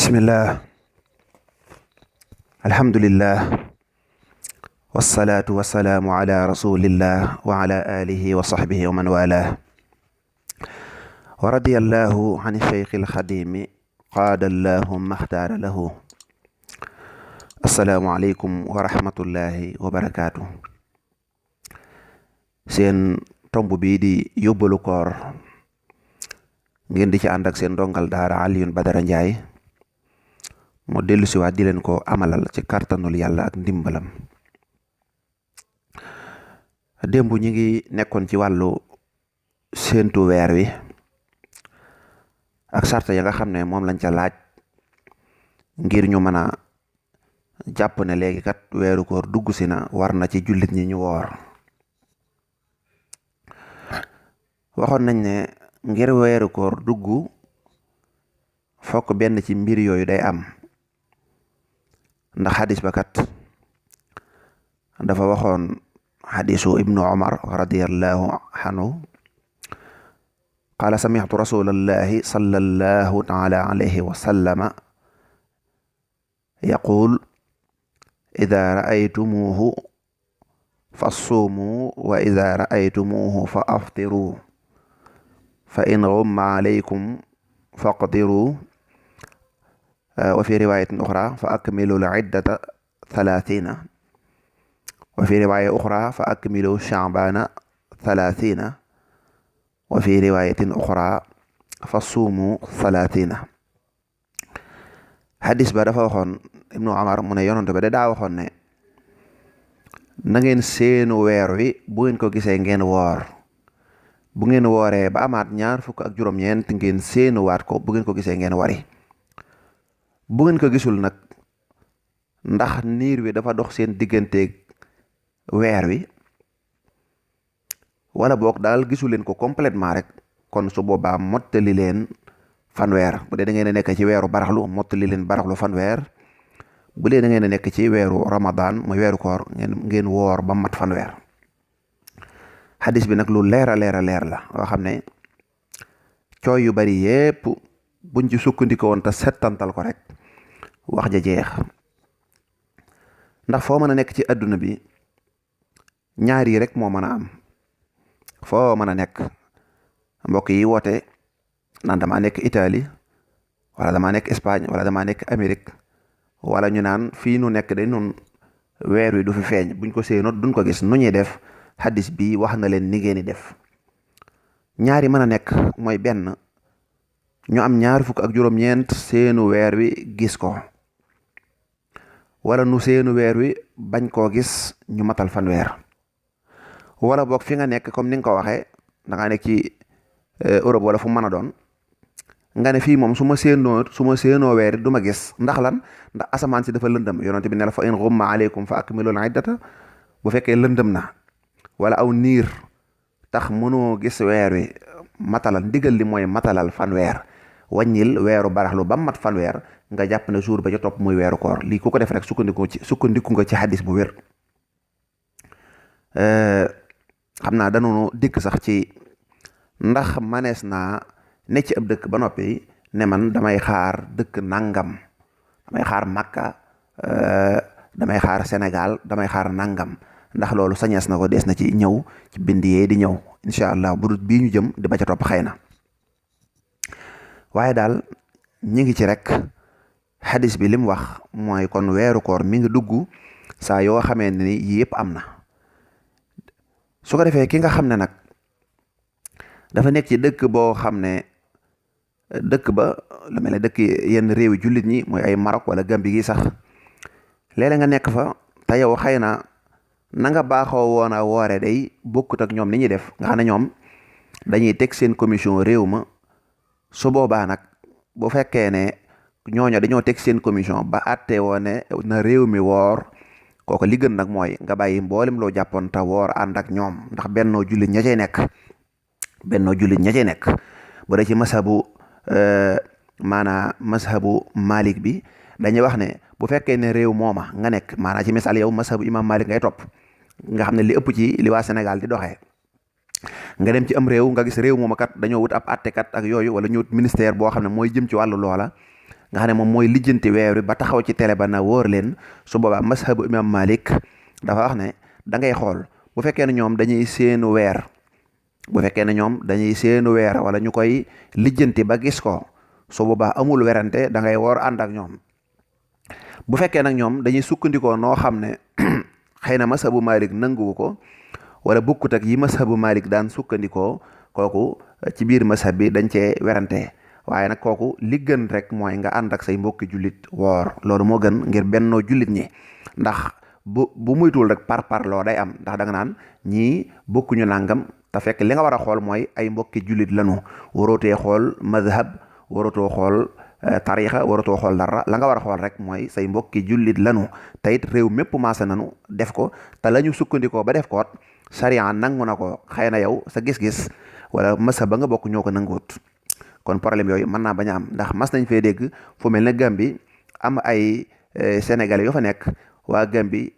bismillah alhamdulillah wassalaatu wassalaamu ala rasulillah wa ala alihi wa sahbihi wa man walah wa radiyallahu an sheykhil xadimi qaadallahu maxtaara lahu. assalaamu aleykum wa rahmatullahi wa barakaatu. seen tomb bii di yóbbalu koor ngeen di ci ànd ak seen ndongal daara Alioune Badara Ndiaye mu dellu siwaat di leen ko amalal ci kàttanul yàlla ak ndimbalam. démb ñi ngi nekkoon ci wàllu séentu weer wi ak sarta ya nga xam ne moom lañ ca laaj ngir ñu mën a jàpp ne léegi kat weeru koor dugg si na war na ci jullit ñi ñu woor. waxoon nañ ne ngir weeru koor dugg fokk benn ci mbir yooyu day am, ndax xadis ba kat dafa waxoon xadisu ibnu umar radiyallahu anhu qaala samihtu rasulallahi sallallahu taala alayhi wa sallama yaqul ida raaytumuhu fassuumu wa ida raaytumuhu fa aftiru fa in ghumma alaykum faqdiru wa fi riwayatin uxra fa akmilu al-iddata 30 wa fi riwaya uxra fa akmilu sha'bana 30 wa fi riwayatin uxra fa suumu 30. hadis ba dafa waxoon ibnu Umar mu ne yonent ba daa waxoon ne na ngeen seenu weer wi bu ngeen ko gisee ngeen woor, bu ngeen wooree ba amaat ñaar fukk ak juróom-ñeent ngeen seenu waat ko bu ngeen ko gisee ngeen wari. bu ngeen ko gisul nag ndax niir wi dafa dox seen digganteeg weer wi wala boog daal gisul leen ko complètement rek, kon su boobaa mottali leen fanweer. bu dee da ngeen a nekk ci weeru baraxlu mottali leen baraxlu fanweer, bu dee da ngeen a nekk ci weeru ramadan muy weeru koor ngeen woor ba mat fanweer. xadis bi nag lu leer a leer la nga xam ne cooy yu bari yépp buñ ci sukkandikoo woon te settantal ko rek wax ja jeex. ndax foo mën a nekk ci adduna bi ñaar yi rek moo mën a am. foo mën a nekk mbokk yi woote naan damaa nekk Italie wala damaa nekk Espagne wala damaa nekk Amérique, wala ñu naan fii nu nekk de nun weer wi du fi feeñ, buñ ko séenut duñ ko gis, nu ñuy def. xadis bi wax na leen ni ngeen di def. ñaari mën a nekk mooy benn ñu am ñaar fukk ak juróom-ñeent seenu weer wi gis ko, wala nu seenu weer wi bañ koo gis ñu matal fanweer. wala boog fi nga nekk comme ni nga ko waxee da nga nekk ci Europe wala fu mën a doon nga ne fii moom su ma séenoo weer du ma gis. ndax lan? ndax asamaan si dafa lëndëm. yonent bi ne la fa in ghumma alaykum fa akmilul iddata. bu fekkee lëndëm na wala aw niir tax mënoo gis weer wi, matalal. ndigal li mooy matalal fanweer. wàññil weeru baraxlu ba mat fanweer nga jàpp ne jour ba ca topp muy weeru koor. lii ku ko def rek sukkandiku nga ci xadis bu wér. xam naa dañu dikk sax ci ndax manees naa ne ci ab dëkk ba noppi ne man damay xaar dëkk nangam, damay xaar Makka, damay xaar Sénégal, damay xaar nangam. ndax loolu sañees na ko, dees na ci ñëw ci bind yee di ñëw incha allah bu dul bii ñu jëm di ba ca topp xëy na. waaye daal ñi ngi ci rek xadis bi lim wax mooy kon weeru koor mi ngi dugg saa yoo xamee ne ni yii yëpp am na. su ko defee ki nga xam ne nag dafa nekk ci dëkk boo xam ne dëkk ba lu mel ne dëkk yenn réewi jullit ñi mooy ay Maroc wala Gambie gi sax, léeg-léeg nga nekk fa te yow xëy na nga baaxoo woon a woore day bokkut ak ñoom ni ñuy def. nga xam ne ñoom dañuy teg seen commission réew ma. su boobaa nag bu fekkee ne ñooño dañoo teg seen commission ba àtte woon ne na réew mi woor, kooku li gën nag mooy nga bàyyi mboolem loo jàppoon te woor ànd ak ñoom. ndax bennoo jullit ña cay nekk bu dee ci mashabu mashabu Malik bi dañuy wax ne bu fekkee ne réew mooma nga nekk maanaam ci misaal yow mashabu imam Malik ngay topp, nga xam ne li ëpp ci li waa Sénégal di doxee, nga dem ci am réew nga gis réew mooma kat dañoo wut ab àttekat ak yooyu, wala ñu wut ministère boo xam ne mooy jëm ci wàllu loola. nga xam ne moom mooy lijjanti weer wi ba taxaw ci télé ba na wóor leen, su boobaa mashabu imam Malik dafa wax ne da ngay xool bu fekkee ne ñoom dañuy seenu weer wala ñu koy lijjanti ba gis ko, su boobaa amul werante da ngay woor ànd ak ñoom. bu fekkee nag ñoom dañuy sukkandikoo noo xam ne xëy na mashabu Malik nanguwu ko wala bukkut ak yi mashabu Malik daan sukkandikoo, kooku ci biir mashab bi dañ cee werante. waaye nag kooku li gën rek mooy nga ànd ak say mbokki jullit woor, loolu moo gën ngir bennoo jullit ñi. ndax bu muytul rek par loo day am, ndax da nga naan ñii bokkuñu nangam te fekk li nga war a xool mooy ay mbokki jullit lanu. warootee xool mazhab, warootoo xool tarixa, warootoo xool dara. la nga war a xool rek mooy say mbokki jullit lanu, te it réew mépp maasa nanu def ko, te la ñu sukkandikoo ba def koot sariya nangu na ko. xëy na yow sa gis-gis wala mazhab ba nga bokk ñoo ko nanguwut. kon problème yooyu mën naa bañ a am, ndax mas nañ fee dégg fu mel ne Gambie am ay Sénégalais yoo fa nekk, waa Gambie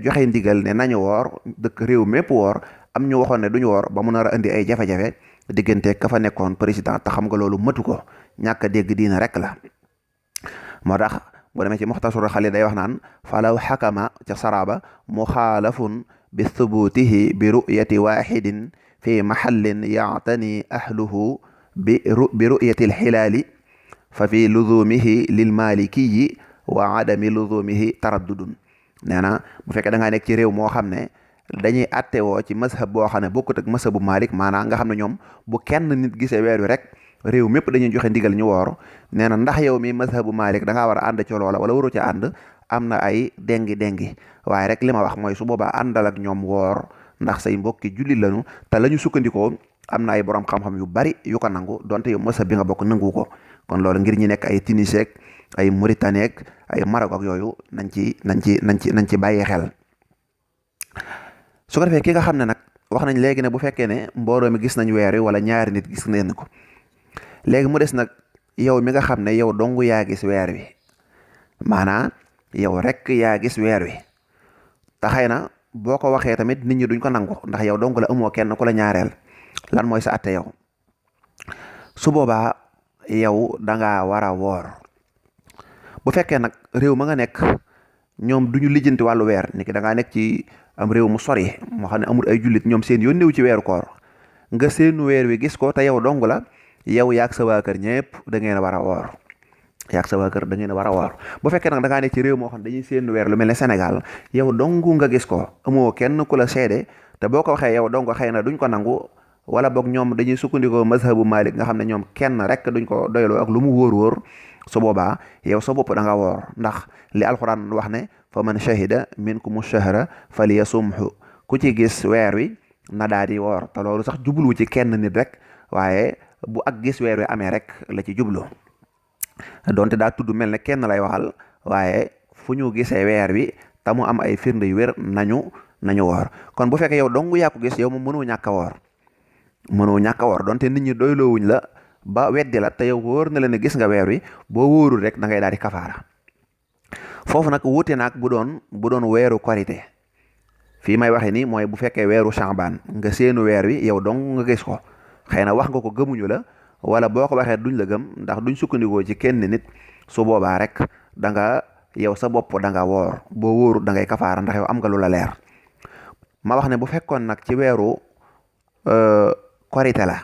joxe ndigal ne nañu woor, dëkk réew mépp woor, am ñu waxoon ne duñu woor ba mu nar a indi ay jafe-jafe diggante ka fa nekkoon président. te xam nga loolu matu ko, ñàkk a dégg diina rek la. moo tax bu demee ci Muxtasar Xalil day wax naan falaw xakama ca saraba muxaalafun bi thubutihi bi ru'yati waxidin fi mahallin yaatani ahluhu bi ru'yati alxilaali fa fi luzumihi lil malikiyi wa adami luzumihi taraddudun. nee na bu fekkee da ngaa nekk ci réew moo xam ne dañuy attewoo ci mazhab boo xam ne bokkut ak mazhabu Malik, maanaam nga xam ne ñoom bu kenn nit gisee weer wi rek réew mépp dañuy joxe ndigal ñu woor. nee na ndax yow mi mazhabu Malik da ngaa war a ànd ci loola wala waru ca ànd, am na ay dengi waaye rek li ma wax mooy su boobaa àndal ak ñoom woor, ndax say mbokki jullit lañu te la ñu sukkandikoo am na ay borom xam-xam yu bari yu ko nangu, donte yow mazhab bi nga bokk nangu ko. kon loolu ngir ñi nekk ay Tunisie ak ay Mauritanie ak ay Maroc ak yooyu nañ ci bàyyi xel. su ko defee ki nga xam ne nag wax nañ léegi ne bu fekkee ne mbooloo mi gis nañ weer wi wala ñaari nit gis nañ ko, léegi mu des nag yow mi nga xam ne yow dong yaa gis weer wi, maanaam yow rek yaa gis weer wi, te xëy na boo ko waxee tamit nit ñi duñ ko nangu ndax yow dong la, amoo kenn ku la ñaareel. lan mooy sa atte yow? su boobaa yow danga war a woor. bu fekkee nag réew ma nga nekk ñoom duñu lijjanti wàllu weer, ni ki da ngaa nekk ci am réew mu sori moo xam ne amul ay jullit, ñoom seen yoon néew ci weeru koor, nga seenu weer wi gis ko te yow dong la, yow yaag sa waa kër ñëpp da ngeen a war a woor. yaag sa waa kër da ngeen a war a woor. bu fekkee nag da ngaa nekk ci réew moo xam ne dañuy seenu weer lu mel ne Sénégal, yow dong nga gis ko, amoo kenn ku la seede, te boo ko waxee yow dong xëy na duñ ko nangu, wala boog ñoom dañuy sukkandikoo mazhabu Malik nga xam ne ñoom kenn rek duñ ko doyloo ak lu mu wóor su boobaa yow sa bopp da nga woor. ndax li alxuraan wax ne fa man shahida minkumu shahra falyasumhu, ku ci gis weer wi na daal di woor. te loolu sax jublu ci kenn nit rek, waaye bu ak gis weer wi amee rek la ci jublu, donte daa tudd mel ne kenn lay waxal, waaye fu ñu gisee weer wi te mu am ay firnde yu wér nañu woor. kon bu fekkee yow dong yaa ko gis, yow moom mënoo ñàkk a woor donte nit ñi doyloowuñ la ba weddi la, te yow wóor na la ne gis nga weer wi, boo wóorul rek da ngay daal di kafaara. foofu nag wuute naag bu doon weeru korite. fii may waxe ni mooy bu fekkee weeru Sha'ban nga seenu weer wi yow dong nga gis ko, xëy na wax nga ko gëmuñu la, wala boo ko waxee duñ la gëm ndax duñ sukkandikoo ci kenn nit. su boobaa rek da nga yow sa bopp da nga woor, boo wóorul da ngay kafaara ndax yow am nga lu la leer. ma wax ne bu fekkoon nag ci weeru korite la,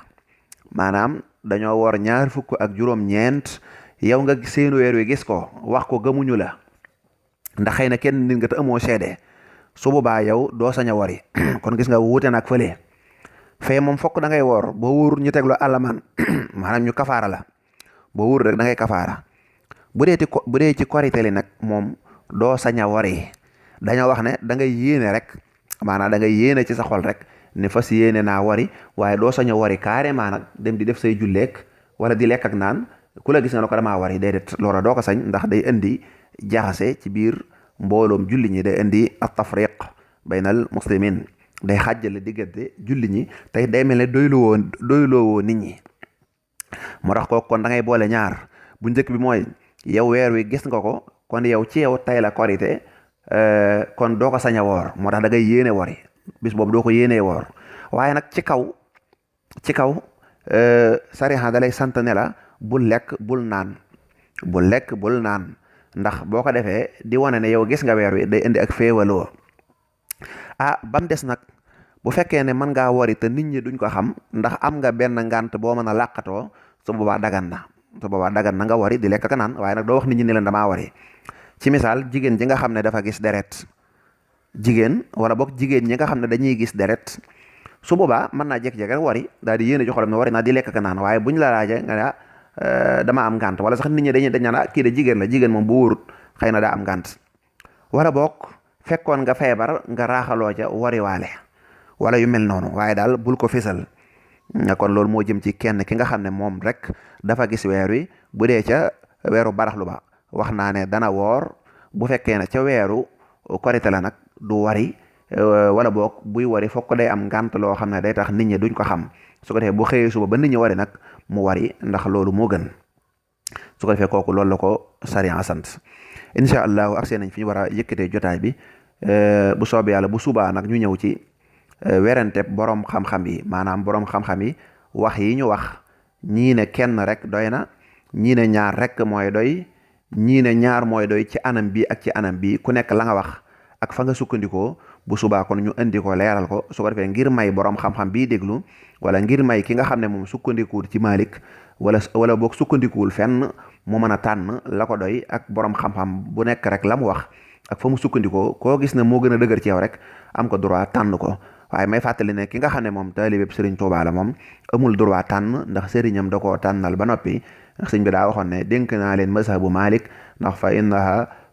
maanaam dañoo woor 26 yow nga seenu weer wi gis ko, wax ko gëmuñu la ndax xëy na kenn nit nga te amoo seede, su boobaa yow doo sañ a wari. kon gis nga wuute nag fële, fee moom fokk da ngay woor, boo wóorul ñu teg lu alamaan maanaam ñu kafaara la, boo wóorul rek da ngay kafaara. bu dee ci korite li nag moom doo sañ a wari, dañoo wax ne da ngay yéene rek, maanaam da ngay yéene ci sa xol rek ne fas yéene naa wari, waaye doo sañ a wari carrément nag dem di def say julleek wala di lekk ak naan ku la gis na ko damaa wari, déedéet, loola doo ko sañ, ndax day indi jaxase ci biir mbooloom julli ñi, day indi at-tafriq baynal muslimin, day xàjjale diggante julli ñi, tey day mel ne doyluwoo nit ñi. moo tax kooku kon da ngay boole ñaar. bu njëkk bi mooy yow weer wi gis nga ko, kon yow ci yow tay la korite, kon doo ko sañ a woor, moo tax da ngay yéene wari, bis boobu doo ko yéenee woor. waaye nag ci kaw sariya da lay sant ne la bul lekk bul naan, bul lekk bul naan, ndax boo ko defee di wane ne yow gis nga weer wi day indi ak féewaloo. ba mu des nag bu fekkee ne mën ngaa wari te nit ñi duñ ko xam, ndax am nga benn ngànt boo mën a làqatoo, su boobaa dagan na nga wari di lekk ka naan, waaye nag doo wax nit ñi ne leen damaa wari. ci misaal jigéen ji nga xam ne dafa gis deret, wala boog jigéen ñi nga xam ne dañuy gis deret, su boobaa mën naa jékki-jékki rek wari daal di yéene ci xolam ne wari naa di lekk ka naan, waaye buñ la laajee nga dama am ngànt, wala sax nit ñi dañ naan kii de jigéen la, jigéen moom bu wóorut xëy na daa am ngànt. wala boog fekkoon nga feebar nga raaxaloo ca wariwaale wala yu mel noonu, waaye daal bul ko fésal. kon loolu moo jëm ci kenn ki nga xam ne moom rek dafa gis weer wi. bu dee ca weeru baraxlu ba wax naa ne dana woor, bu fekkee ne ca weeru korite la nag du wari, wala boog buy wari fokk day am ngànt loo xam ne day tax nit ñi duñ ko xam. su ko defee bu xëyee suba ba nit ñi wari nag mu wari, ndax loolu moo gën. su ko defee kooku loolu la ko sariya sant. incha allahu ak seen nañ fi ñu war a yëkkatee jotaay bi, bu soobee yàlla bu subaa nag ñu ñëw ci werante borom xam-xam yi, maanaam borom xam-xam yi wax yi ñu wax, ñii ne kenn rek doy na, ñii ne ñaar rek mooy doy, ñii ne ñaar mooy doy ci anam bi ak ci anam bi, ku nekk la nga wax ak fa nga sukkandikoo. bu subaa kon ñu indi ko leeral ko, su ko defee ngir may borom xam-xam bii déglu, wala ngir may ki nga xam ne moom sukkandikuwul ci Malik, wala boog sukkandikuwul fenn, mu mën a tànn la ko doy ak borom xam-xam bu nekk rek la mu wax ak fa mu sukkandikoo. koo gis ne moo gën a dëgër ci yow rek am ko droit tànn ko. waaye may fàttali ne ki nga xam ne moom taalibe Sëriñ Tuubaa la moom amul droit tànn, ndax sëriñam da koo tànnal ba noppi. ndax sëñ bi daa waxoon ne dénk naa leen mazhabu Malik, ndax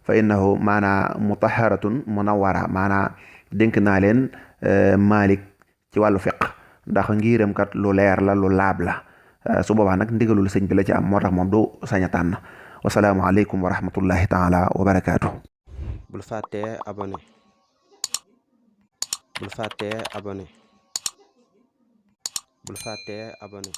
fa innahu maanaa mutaharatun munawwara, maanaa dénk naa leen Malik ci wàllu fiq, ndax ngiram kat lu leer la, lu laab la. su boobaa nag ndigalul sëñ bi la ci am, moo tax moom du sañ a tànn. wasalaamu aleykum wa rahmatullahi taala wa barakaatu. bul fàttee abonné bul fàttee abonné